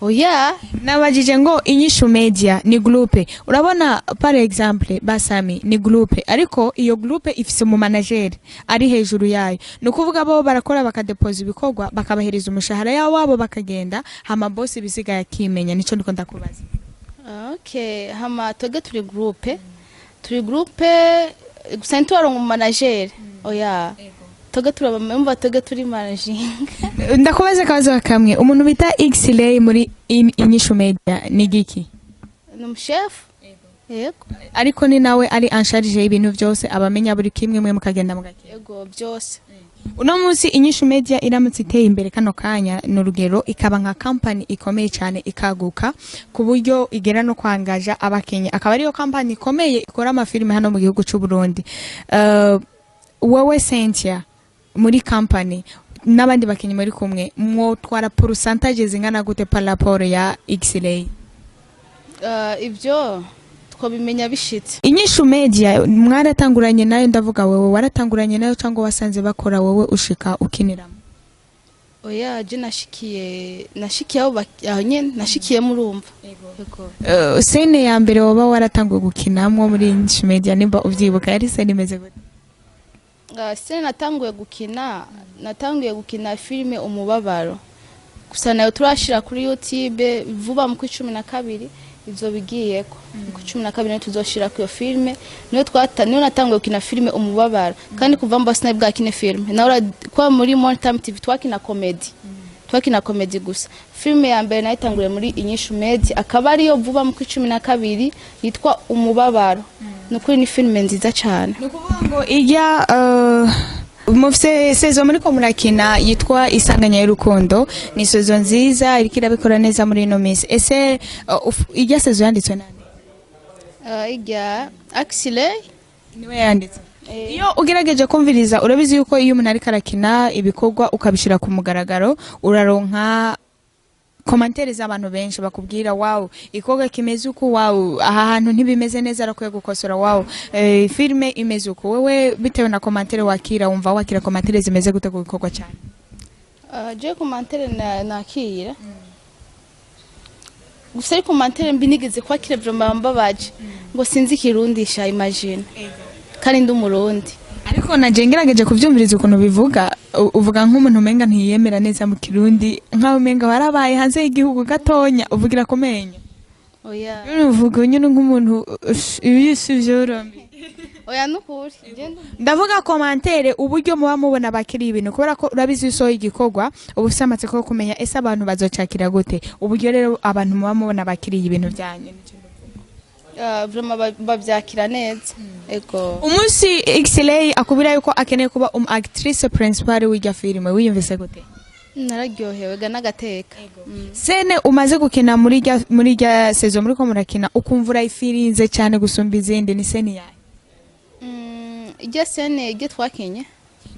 Speaker 1: Oya.
Speaker 2: Nabajije ngo Inyishu Media ni groupe. Urabona, par exemple basami ni groupe, ariko iyo groupe ifise umu manager ari hejuru yayo. Ni ukuvuga bo barakora, bakadepoza ibikorwa, bakabahereza umushahara yawo wabo, bakagenda, hama boss ibisigaye akimenya. Nico ndiko ndakubaza.
Speaker 1: Okay, hama twebwe turi groupe, turi groupe gusa ntitubaronka umu manager, oya. Twebwe turabamva, twebwe turi managing.
Speaker 2: Ndakubaza akabazo kamwe: umuntu bita X-Ray muri Inyishu Media ni giki?
Speaker 1: Ni umushefu, yego.
Speaker 2: Ariko ni nawe ari en charge y'ibintu byose, abamenya buri kimwe, mwe mukagenda mugakina?
Speaker 1: Yego, byose.
Speaker 2: Uno munsi Inyishu Media iramutse iteye imbere kano kanya, ni urugero, ikaba nka company ikomeye cyane, ikaguka ku buryo igera no kwangaja abakenye, akaba ariyo company ikomeye ikora amafilime hano mu gihugu cy'u Burundi, wowe Cynthia muri company n'abandi bakenyi muri kumwe, mwotwara pourcentage zingana gute par rapport ya X-Ray?
Speaker 1: Ibyo twabimenya bishitse.
Speaker 2: Inyishu Media mwaratanguranye nayo? Ndavuga wewe, waratanguranye nayo cyangwa wasanze bakora wowe ushika ukiniramo?
Speaker 1: Oya, je nashikiye aho aho nyene nashikiye, murumva, yego.
Speaker 2: Scène ya mbere woba waratanguye gukinamwo muri Inyishu Media, nimba uvyibuka, yari scène imeze gute?
Speaker 1: Scène natanguye gukina, natanguye gukina filime Umubabaro. Gusa nayo turashira kuri YouTube vuba mu 12, ivyo bigiyeko mu 12 niyo tuzoshira ku iyo filime. Niyo twata, niyo natanguye gukina filime Umubabaro. Kandi kuva mba sinari bwakine filime nawe kwa muri Montime TV twakina comedy, twakina comedy gusa. Filime ya mbere nayitanguriye muri Inyishu Media, akaba ariyo vuba mu 12, yitwa Umubabaro. Ni ukuri ni filime nziza cyane.
Speaker 2: Ni ukuvuga ngo ijya mufise saison muriko murakina yitwa Isanganya y'Urukundo, ni saison nziza iriko irabikora neza muri ino minsi. Ese ijya saison yanditswe nande?
Speaker 1: Ijya Axile.
Speaker 2: Niwe yanditse. Iyo ugerageje kumviriza, urabizi yuko iyo umuntu ariko arakina ibikorwa ukabishyira ku mugaragaro, uraronka commentaires z'abantu benshi bakubwira: "Wow, igikorwa kimeze uku, wow, aha hantu ntibimeze neza, arakwiye gukosora, wow, filime imeze uku." Wewe bitewe na commentaire wakira, wumva wakira commentaires zimeze gute ku gikorwa cyane?
Speaker 1: Je commentaire nakira gusa, ariko commentaire mbi nigeze kwakira vraiment mbabaje, ngo sinzi ikirundisha, imagine, kandi ndi umurundi.
Speaker 2: Ariko naje ngerageje kuvyumviriza ukuntu bivuga, uvuga nk'umuntu umenga ntiyemera neza mu Kirundi, nk'aho umenga warabaye hanze y'igihugu gatonya, uvugira ku menyo.
Speaker 1: Oya.
Speaker 2: Uvuga nyine nk'umuntu ibi si vyoromye.
Speaker 1: Oya, nukuri.
Speaker 2: Ndavuga commentaire, uburyo muba mubona bakiri ibintu, kubera ko urabizi iyo usohoye igikorwa uba ufise amatsiko yo kumenya ese abantu bazocakira gute. Uburyo rero abantu muba mubona bakiriye ibintu byanyu.
Speaker 1: Vraiment bavyakira neza, ego.
Speaker 2: Umunsi Xlay akubwira yuko akeneye kuba um actrice principale w'irya filime, wiyumvise gute?
Speaker 1: Nararyohewe ga n'agateka.
Speaker 2: Scène umaze gukina muri rya saison muriko murakina, ukumva urayifirinze cyane gusumba izindi, ni scène yawe?
Speaker 1: Irya scène, iryo twakinye?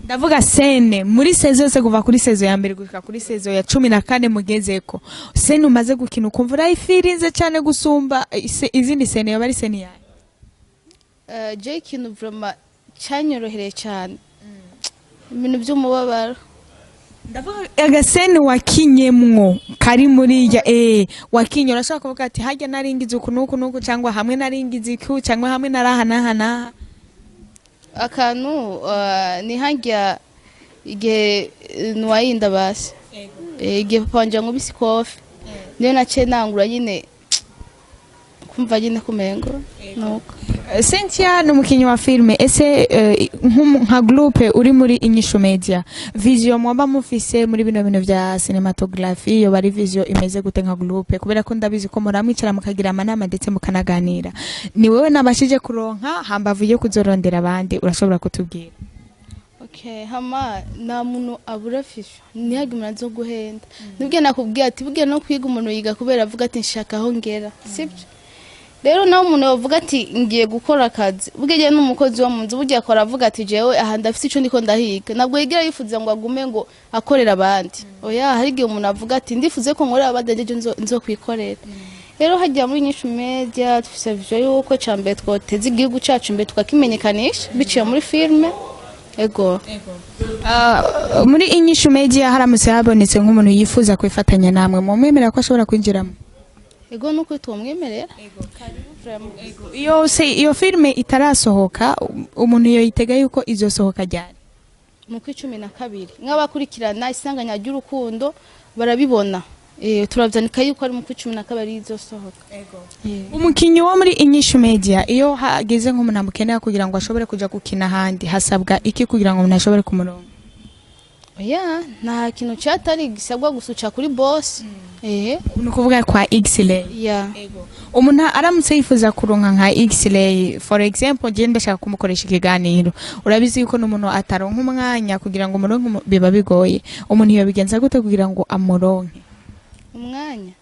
Speaker 2: Ndavuga scène muri saison yose, kuva kuri saison ya mbere gushika kuri saison ya 14 mugezeko. Scène umaze gukina ukumva urayifirinze cyane gusumba izindi scène, yoba ari scène yawe?
Speaker 1: Je ikintu vraiment cyanyorohereye cyane, ibintu by'umubabaro.
Speaker 2: Ndavuga agascène wakinyemwo kari muri ya wakinye, urashobora kuvuga ati harya naringize uku n'uku n'uku, cyangwa hamwe naringize iku, cyangwa hamwe naraha n'aha n'aha.
Speaker 1: Akantu ni harya igihe nuwayinda basi. Igihe papa wanje ankubise ikofi, niyo naciye nangura nyine. Umva nyine kumengo nuko.
Speaker 2: Cynthia ni umukinnyi wa filime. Ese nka groupe uri muri Inyishu Media, vision mwaba mufise muri bino bintu vya cinematography yo bari vision imeze gute nka groupe? Kubera ko ndabizi ko muramwicara mukagira amanama ndetse mukanaganira. Ni wewe nabashije kuronka hambavu yo kuzorondera abandi, urashobora kutubwira?
Speaker 1: Okay, hama nta muntu abura fisho, ntihagire umuntu azo guhenda. Nibwo nakubwiye ati burya no kwiga umuntu yiga kubera avuga ati nshaka aho ngera, sibyo? Rero nawe umuntu yavuga ati ngiye gukora akazi, burya igihe n'umukozi wo mu nzu burya akora avuga ati jewe aha ndafite ico ndiko ndahiga, ntabwo yigira yifuza ngo agume ngo akorere abandi. Oya, hari igihe umuntu avuga ati ndifuze ko nkorera abandi, ejo nzokwikorera. Rero hajya muri Inyishu Media dufise vision yuko ca mbere twoteza igihugu cacu imbere, tukakimenyekanisha biciye muri filme. Ego.
Speaker 2: Muri Inyishu Media haramutse habonetse nk'umuntu yifuza kwifatanya namwe, mumwemerera ko ashobora kwinjiramo?
Speaker 1: Ego, nuko twomwemerera.
Speaker 2: Iyo se iyo filime itarasohoka, umuntu yoyitega yuko izosohoka ryari?
Speaker 1: Mu kwa 12, nk'abakurikirana isanganya ry'urukundo barabibona. Turavyandika yuko ari mu kwa 12 izosohoka.
Speaker 2: Umukinnyi wo muri Inyishu Media, iyo hageze nk'umuntu amukenera kugira ngo ashobore kuja gukina ahandi, hasabwa iki kugira ngo umuntu ashobore kumuronka?
Speaker 1: Oya, nta kintu cyatari gisabwa, gusa uca kuri boss.
Speaker 2: Ni ukuvuga kwa X-Ray?
Speaker 1: Ya.
Speaker 2: Umuntu aramutse yifuza kuronka nka X-Ray, for example, je ndashaka kumukoresha ikiganiro, urabizi yuko n'umuntu ataronka umwanya, kugira ngo umuronke biba bigoye. Umuntu yobigenza gute kugira ngo amuronke?
Speaker 1: Umwanya?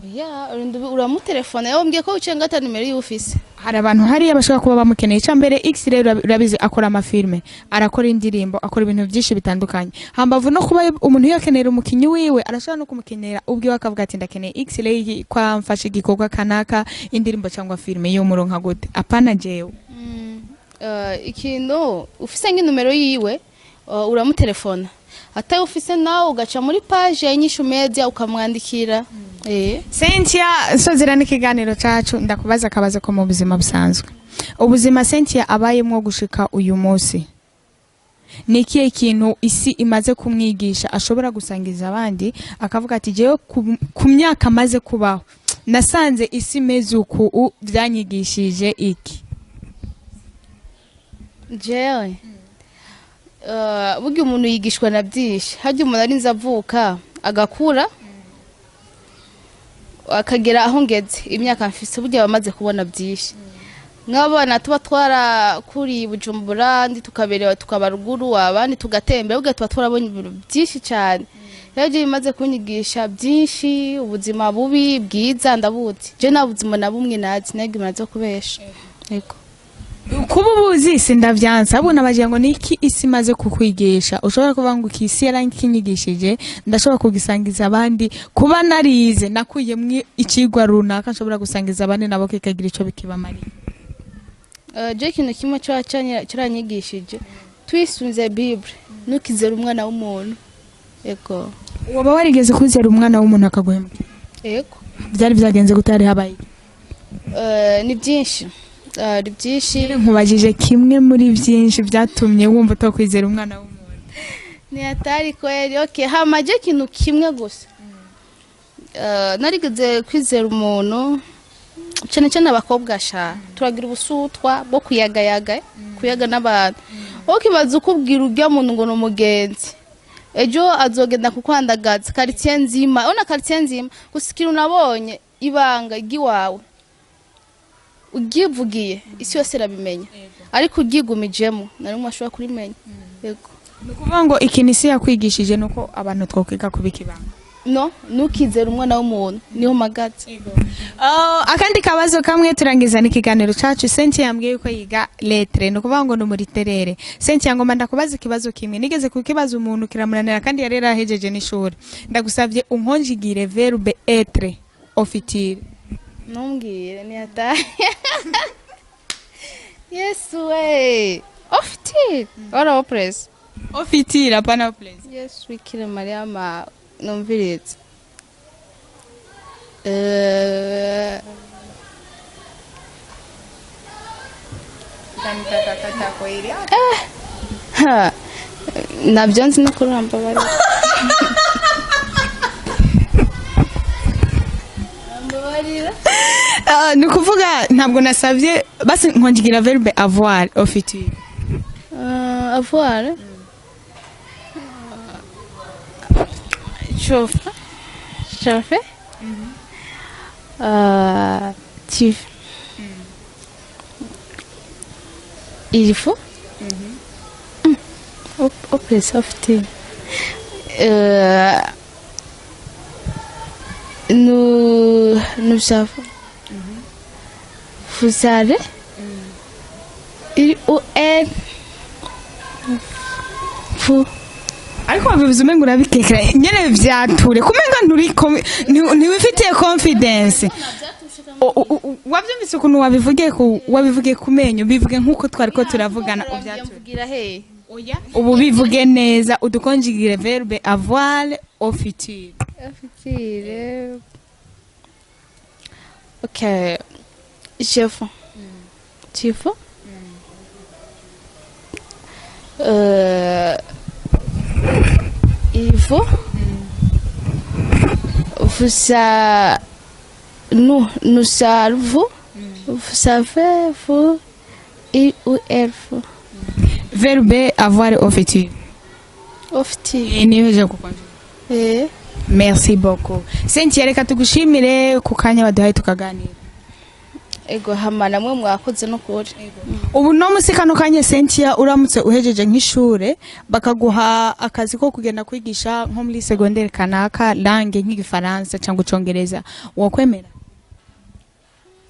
Speaker 1: Oya, urinda uramutelefona, yambwiye ko wicaye ngata nimero yiwe ufise.
Speaker 2: Hari abantu hariya bashobora kuba bamukeneye. Icya mbere, X-Ray urabizi akora amafilme, arakora indirimbo, akora ibintu byinshi bitandukanye. Hambavu no kuba umuntu yakenera umukinnyi wiwe, arashobora no kumukenera ubwiwe akavuga ati ndakeneye X-Ray ko amfasha igikorwa kanaka, indirimbo cyangwa filme. Yo muronka gute? Apana jewe.
Speaker 1: Ikintu ufise nk'inomero yiwe, uramutelefona, atari ufise nawe ugaca muri page ya Inyishu Media ukamwandikira.
Speaker 2: Cynthia, nsozera n'ikiganiro cacu, ndakubaza akabazo ko mu buzima busanzwe. Ubuzima Cynthia abayemwo gushika uyu munsi, ni ikihe kintu isi imaze kumwigisha ashobora gusangiza abandi, akavuga ati jewe ku myaka maze kubaho nasanze isi imeze uku, byanyigishije iki?
Speaker 1: Jewe burya umuntu yigishwa na byinshi. Harya umuntu arinze avuka, agakura, akagera aho ngeze, imyaka mfise, burya bamaze kubona byinshi. Nk'abana tuba twarakuriye i Bujumbura, ndi tukaberewa, tukaba ruguru, abandi tugatembera, burya tuba twarabonye ibintu byinshi cyane. Rero je bimaze kunyigisha byinshi, ubuzima bubi, bwiza ndabuzi. Je nta buzima na bumwe nazi nagiye zo kubesha. Yego.
Speaker 2: Kuba ubuzi sindavyansa, ahubwo nabagira ngo niki isi imaze kukwigisha ushobora kuvuga ngo iki isi yarankinyigishije, ndashobora kugisangiza abandi, kuba narize nakuyemwo ikigwa runaka nshobora gusangiza abandi nabo kikagira ico bikibamariye.
Speaker 1: Je ikintu kimwe cyaranyigishije, twisunze Bible, ntukizere umwana w'umuntu. Yego.
Speaker 2: Waba warigeze kwizera umwana w'umuntu akaguhemukira?
Speaker 1: Yego.
Speaker 2: Byari byagenze gute? Hari habaye iki?
Speaker 1: Ni byinshi. Ni byinshi.
Speaker 2: Nkubajije kimwe muri byinshi byatumye wumva utakwizera umwana w'umuntu.
Speaker 1: Ni hatari kweli. Okay, hama je ikintu kimwe gusa, narigeze kwizera umuntu, cyane cyane abakobwa sha, turagira ubusutwa bwo kuyagayaga, kuyaga n'abantu. Ukibaza ukubwira urya muntu ngo ni umugenzi, ejo azogenda kukwandagaza quartier nzima. Ona quartier nzima. Gusa ikintu nabonye, ibanga ry'iwawe uryivugiye isi yose irabimenya, ariko uryigumijemo na rimwe ashobora kurimenya. Yego.
Speaker 2: Ni ukuvuga ngo ikintu isi yakwigishije ni uko abantu twokwiga kubika ibanga.
Speaker 1: No, ntukizere umwana w'umuntu, niho mpagaze.
Speaker 2: Oh, akandi kabazo kamwe turangiza n'ikiganiro cacu. Cynthia yambwiye yuko yiga lettres, ni ukuvuga ngo ni muri terere. Cynthia, ngomba ndakubaza ikibazo kimwe nigeze kukibaza umuntu kiramunanira kandi yari yarahejeje n'ishuri. Ndagusavye unkonjigire verbe être au futur.
Speaker 1: Ntumbwire, ntiyataye. Yesu we, au futur ora au présent?
Speaker 2: Au futur, apana au présent.
Speaker 1: Yesu, wikire Mariya ma numvirize. Ha, nabyo nzi no kuramba bari mbabarira.
Speaker 2: Ah, ni ukuvuga ntabwo nasabye basi nkonjigira verbe avoir au futur.
Speaker 1: Avoir, chauffe, chauffe, tu, il faut, au plus au futur. Nous, nous avons, vous allez, il ou elle, vous.
Speaker 2: Ariko wabivuze umenga urabikekera nyene, vyature kumenga nturi ntiwifitiye confidence. Wavyumvise ukuntu wabivugiye ku wabivugiye ku menyo? Bivuge nkuko twariko turavugana, uvyature.
Speaker 1: Mvugira he?
Speaker 2: Ubu bivuge neza, udukonjigire verbe avoir au futur.
Speaker 1: Futur. Ok. Je veux. Tu veux? Il faut. Vous a... Nous, nous avons. Vous savez, vous. Il ou elle faut.
Speaker 2: Verbe avoir au futur.
Speaker 1: Au futur.
Speaker 2: Niyo je gukonjigira.
Speaker 1: Eh.
Speaker 2: Merci beaucoup, Cynthia. Reka tugushimire ku kanya waduhaye tukaganira.
Speaker 1: Ego, hama namwe mwakoze no kuri.
Speaker 2: Ubu no musi kano kanya, Cynthia, uramutse uhejeje nk'ishure bakaguha akazi ko kugenda kwigisha nko muri secondaire kanaka, langue nk'igifaransa cyangwa icongereza, wokwemera?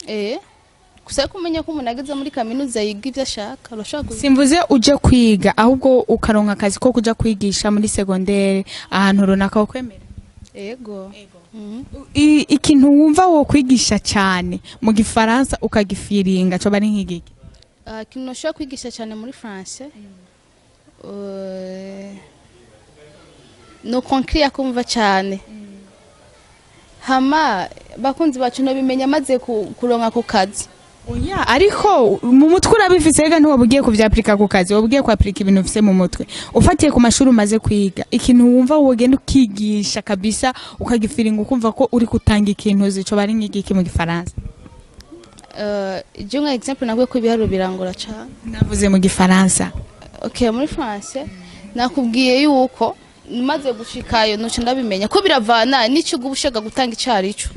Speaker 1: Eh. Gusa kumenya ko umuntu ageze muri kaminuza yiga ibyo ashaka, urashobora
Speaker 2: Simvuze uje kwiga, ahubwo ukaronka akazi ko kuja kwigisha muri secondaire ahantu runaka, wokwemera?
Speaker 1: Ego.
Speaker 2: Ikintu wumva wo kwigisha cyane mu gifaransa ukagifiringa coba ari nk'igiki?
Speaker 1: Ah, ikintu nashobora kwigisha cyane muri français, no conclure kumva cyane. Hama bakunzi bacu, nobimenya maze kuronka ku kazi.
Speaker 2: Oya, ariko mu mutwe urabifise rega, ntiwaba ugiye kuvyapurika ku kazi, waba ugiye kwapurika ibintu ufise mu mutwe ufatiye ku mashuri umaze kwiga. Ikintu wumva wogenda ukigisha kabisa ukagifiringa, ukumva ko uri gutanga ikintu uzi, coba ari nk'igiki mu gifaransa?
Speaker 1: Je nka exemple nabwo ko ibiharuro birangora cyane.
Speaker 2: Navuze mu gifaransa.
Speaker 1: Okay, muri français nakubwiye yuko maze gushikayo nuca ndabimenya ko biravana n'ikigo uba ushaka gutanga icarico.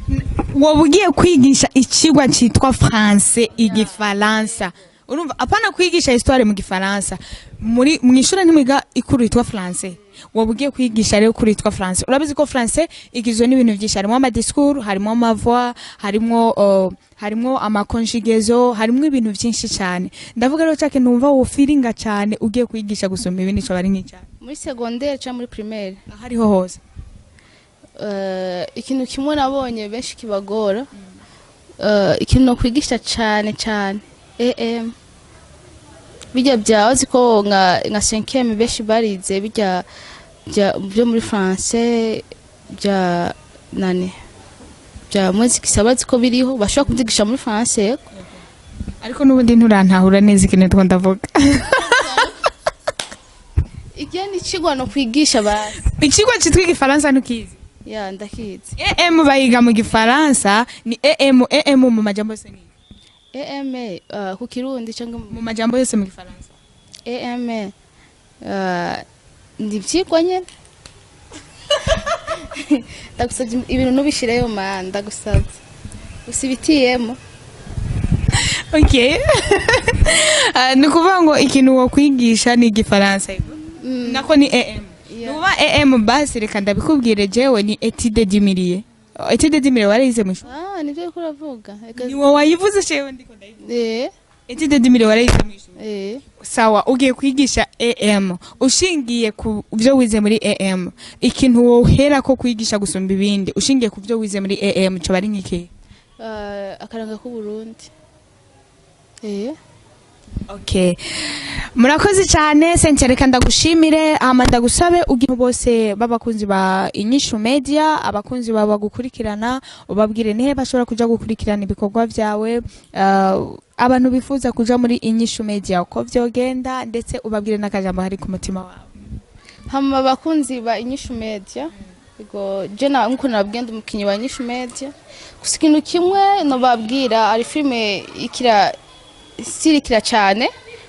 Speaker 2: Woba ugiye kwigisha ikigwa citwa français, igifaransa, urumva? Apana kwigisha histoire mu gifaransa. Muri mw'ishure ntimwiga ikuru yitwa français? Woba ugiye kwigisha rero kuri yitwa français. Urabizi ko français igizwe n'ibintu byinshi, harimo amadiscours, harimo amavoix, harimo amaconjugaison, harimo ibintu byinshi cyane. Ndavuga rero cya kintu wumva wofiringa cyane ugiye kwigisha gusoma ibindi, coba ari nk'icyaha.
Speaker 1: Muri secondaire cyangwa muri primaire?
Speaker 2: Aho ariho hose.
Speaker 1: Ikintu kimwe nabonye benshi kibagora, ikintu no kwigisha cyane cyane bijya bya uzi ko nka cinquième benshi barize bijya byo muri français bya nane bya muziki, bazi ko biriho, bashobora kubyigisha muri français.
Speaker 2: Ariko n'ubundi nturantahura neza ikintu two ndavuga.
Speaker 1: Igihe ni ikigwa no kwigisha basi.
Speaker 2: Ikigo cyitwa igifaransa ntukizi?
Speaker 1: Ya, ndakizi.
Speaker 2: EM bayiga mu gifaransa ni EM. EM mu majambo yose ni
Speaker 1: EM ku kirundi cyangwa
Speaker 2: mu majambo yose mu gifaransa.
Speaker 1: EM ni ibyigwa nyene. Ndagusabye ibintu ntubishireyo ma, ndagusabye usibitiyemo.
Speaker 2: Okay. Ah, ni ukuvuga ngo ikintu wokwigisha ni igifaransa, nako ni EM. Nuba EM basi, reka ndabikubwire jewe, ni étude du milieu. Étude du milieu warayize mu ishuri?
Speaker 1: Ah, nibyo uriko uravuga.
Speaker 2: Ni wowe wayivuze, jewe ndiko ndayivuga.
Speaker 1: Eh.
Speaker 2: Étude du milieu warayize mu ishuri?
Speaker 1: Eh.
Speaker 2: Sawa, ugiye kwigisha EM ushingiye ku byo wize muri EM, ikintu wohera ko kwigisha gusumba ibindi ushingiye ku byo wize muri EM coba ari nk'iki?
Speaker 1: Akaranga k'Uburundi, eh.
Speaker 2: Okay. Murakoze cyane, Cynthia. Reka ndagushimire, hama ndagusabe ugira bose b'abakunzi ba Inyishu Media, abakunzi bawe bagukurikirana, ubabwire nihe bashobora kuja gukurikirana ibikorwa byawe, abantu bifuza kuja muri Inyishu Media uko vyogenda, ndetse ubabwire n'akajambo hari ku mutima wawe.
Speaker 1: Hama abakunzi ba Inyishu Media. Ego, je na nkuko nababwiye, ndi umukinyi wa Nyishu Media. Gusa ikintu kimwe nobabwira, ari filime ikira sirikira cyane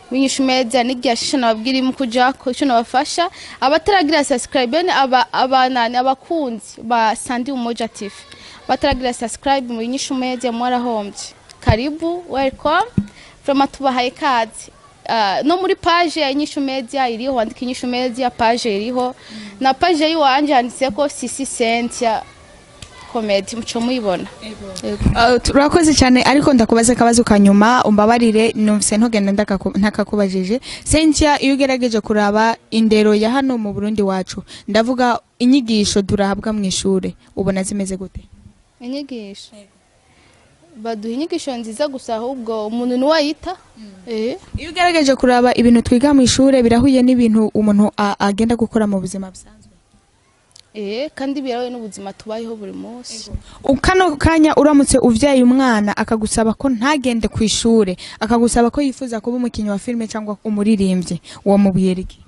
Speaker 1: muri Nyishu Media, n'igihe shisha nababwira mu kujako ico nabafasha abataragira subscribe, bene aba abanani abakunzi ba Sandi Umoja TV bataragira subscribe muri Nyishu Media, mwarahombye. Karibu, welcome from, tubahaye kazi. No muri page ya Inyishu Media iriho, wandika Inyishu Media, page iriho, na page yiwanje handitseko Sisi Cynthia Comedy, muco muyibona. Yego.
Speaker 2: Turakoze cyane, ariko ndakubaza akabazo kanyuma, umbabarire, numvise ntugenda ntakakubajije. Cynthia, iyo ugerageje kuraba indero ya hano mu Burundi wacu, ndavuga inyigisho turahabwa mu ishure, ubona zimeze gute?
Speaker 1: Inyigisho baduha, inyigisho nziza, gusa ahubwo umuntu niwayita.
Speaker 2: Iyo ugerageje kuraba ibintu twiga mu ishure, birahuye n'ibintu umuntu agenda gukora mu buzima busanzwe?
Speaker 1: Kandi birahuye n'ubuzima tubayeho buri munsi.
Speaker 2: Kano kanya uramutse uvyaye umwana akagusaba ko ntagende ku ishure, akagusaba ko yifuza kuba umukinnyi wa filime cyangwa umuririmbyi, uwo mubwira iki?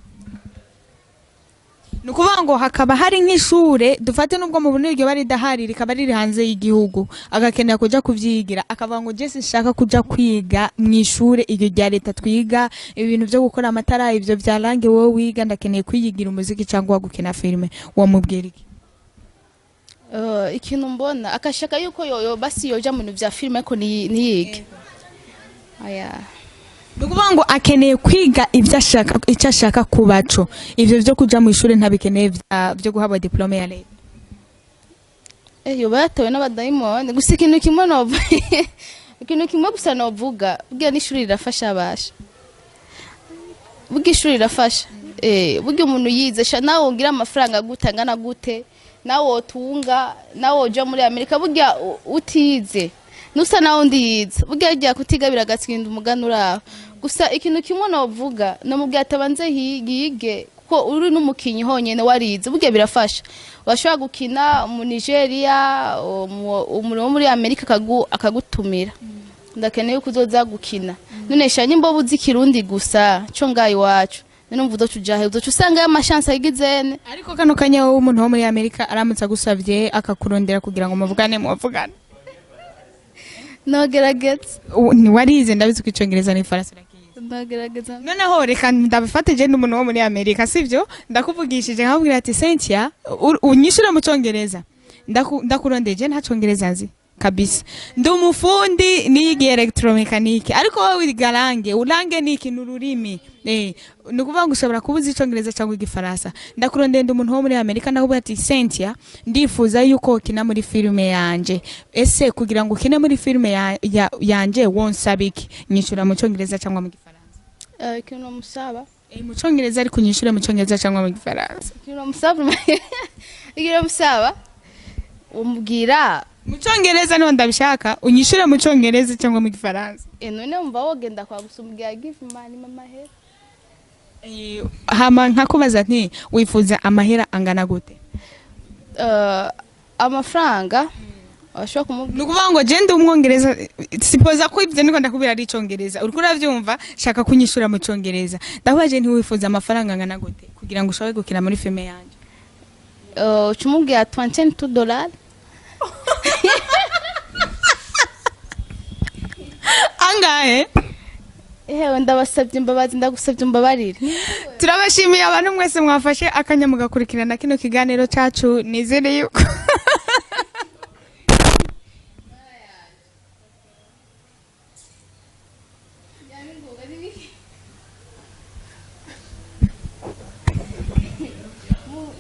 Speaker 2: Ni ukuvuga ngo hakaba hari nk'ishure, dufate nubwo mu Burundi iryo bari ridahari, rikaba riri hanze y'igihugu, agakenera kuja kuvyigira, akavuga ngo je sinshaka kuja kwiga mu ishure iryo rya leta, twiga ibintu vyo gukora amatara, ivyo vya langue wowe wiga, ndakeneye kwiyigira umuziki cyangwa gukina filime, uwo mubwira iki?
Speaker 1: Ikintu mbona, akashaka yuko yoyo basi yoja mu bintu vya filime ariko ntiyige, aya.
Speaker 2: Ni ukuvuga ngo akeneye kwiga ibyo ashaka, icyo ashaka kubaco, ivyo vyo kuja mu ishuri ntabikeneye vyo guhabwa diplôme ya leta.
Speaker 1: Yoba yatewe n'abadayimoni. Gusa ikintu kimwe novuga, ikintu kimwe gusa novuga, burya n'ishuri rirafasha abasha, burya ishuri rirafasha. Burya umuntu yize sha, nawe wogira amafaranga gute, angana gute, nawe wotunga, nawe woja muri Amerika, burya utize nusa nawe undi yize. Burya rya kutiga biragatsinda umugani uraho. Gusa ikintu kimwe novuga, nomubwira atabanze yige, kuko uri n'umukinyi honyene warize, burya birafasha. Washobora gukina mu Nigeria, umuntu wo muri Amerika akagutumira, ndakeneye yuko uzoza gukina. None sha, nyimba uzi ikirundi gusa co ngaha iwacu, none umva uzoca ujahe? Uzoca usanga amashansi agizene.
Speaker 2: Ariko kano kanya wowe, umuntu wo muri Amerika aramutse agusavye, akakurondera kugira ngo muvugane, muvugane?
Speaker 1: Nogerageza.
Speaker 2: Ntiwarize, ndabizi ko icongereza n'ifaransa urakizi.
Speaker 1: Nogerageza.
Speaker 2: Noneho reka ndabifate, je n'umuntu wo muri Amerika, sivyo? Ndakuvugishije nkabwira ati Cynthia, unyishure mu congereza. Ndakurondeye, je nta congereza nzi kabisa, ndi umufundi niyigiye électromécanique, ariko wowe wiga langue, langue ni ikintu ururimi, ni ukuvuga ngo ushobora kuba uzi icongereza cyangwa igifaransa. Ndakurondeye, ndi umuntu wo muri Amerika, ndakubwira ati Cynthia, ndifuza yuko ukina muri filime yanje. Ese kugira ngo ukine muri filime yanje wonsaba iki? Nyishura mu congereza cyangwa mu gifaransa.
Speaker 1: Ikintu nomusaba
Speaker 2: Mu congereza, ariko unyishure mu congereza cyangwa mu gifaransa.
Speaker 1: Ikintu nomusaba umubwira
Speaker 2: Mu congereza niho ndabishaka, unyishure mu congereza cyangwa mu gifaransa.
Speaker 1: None wumva wogenda kwa gusa umubwira give money, mamahera.
Speaker 2: Hama nkakubaza nti wifuza amahera angana gute?
Speaker 1: Amafaranga washobora kumubwira
Speaker 2: Ni ukuvuga ngo je ndi umwongereza, sipoza ko ibyo niko ndakubwira ari icongereza, uriko uravyumva, shaka kunyishura mu congereza. Ndakubaje nti wifuza amafaranga angana gute kugira ngo ushobore gukina muri filime yanje?
Speaker 1: Uca umubwira $22.
Speaker 2: Angahe?
Speaker 1: Ehewe, ndabasabye imbabazi, ndagusabye umbabarire.
Speaker 2: Turabashimiye abantu mwese mwafashe akanya mugakurikirana kino kiganiro cacu. Nizere yuko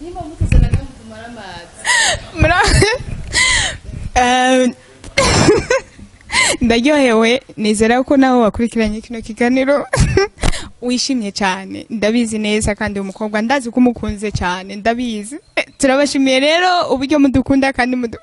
Speaker 1: Nimba mutuzana mutumara amazi.
Speaker 2: Ndaryohewe, nizera ko nawe wakurikiranye kino kiganiro wishimye cyane. Ndabizi neza, kandi umukobwa ndazi ko umukunze cyane, ndabizi. Turabashimiye rero uburyo mudukunda kandi mudu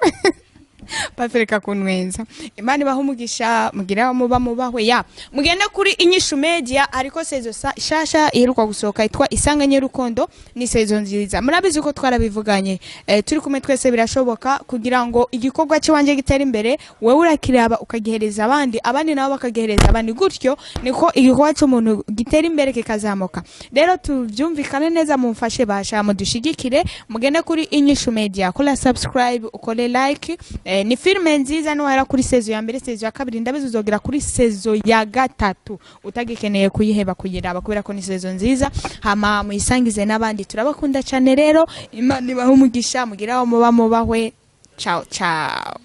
Speaker 2: Patrick kunwenza. Imana ibahe umugisha, mugire aho muba mubahwe. Ya, mugende kuri Inyishu Media, ariko saison shasha iheruka gusohoka yitwa Isanganye Rukundo, ni saison nziza. Murabizi ko twarabivuganye, turi kumwe twese birashoboka. Kugira ngo igikorwa cy'iwanje gitere imbere, wewe urakiraba ukagihereza abandi, abandi nabo bakagihereza abandi, gutyo niko igikorwa cy'umuntu gitera imbere, kikazamuka. Rero tubyumvikane neza, mumfashe basha, mudushigikire, mugende kuri Inyishu Media, kora subscribe, ukore like. Ni filime nziza, nuhera kuri saison ya mbere, saison ya kabiri, ndabizi uzogera kuri saison ya gatatu utagikeneye kuyiheba kuyiraba, kubera ko ni saison nziza. Hama muyisangize n'abandi. Turabakunda cyane. Rero Imana ibahe umugisha, mugire aho muba mubahwe. Ciao ciao.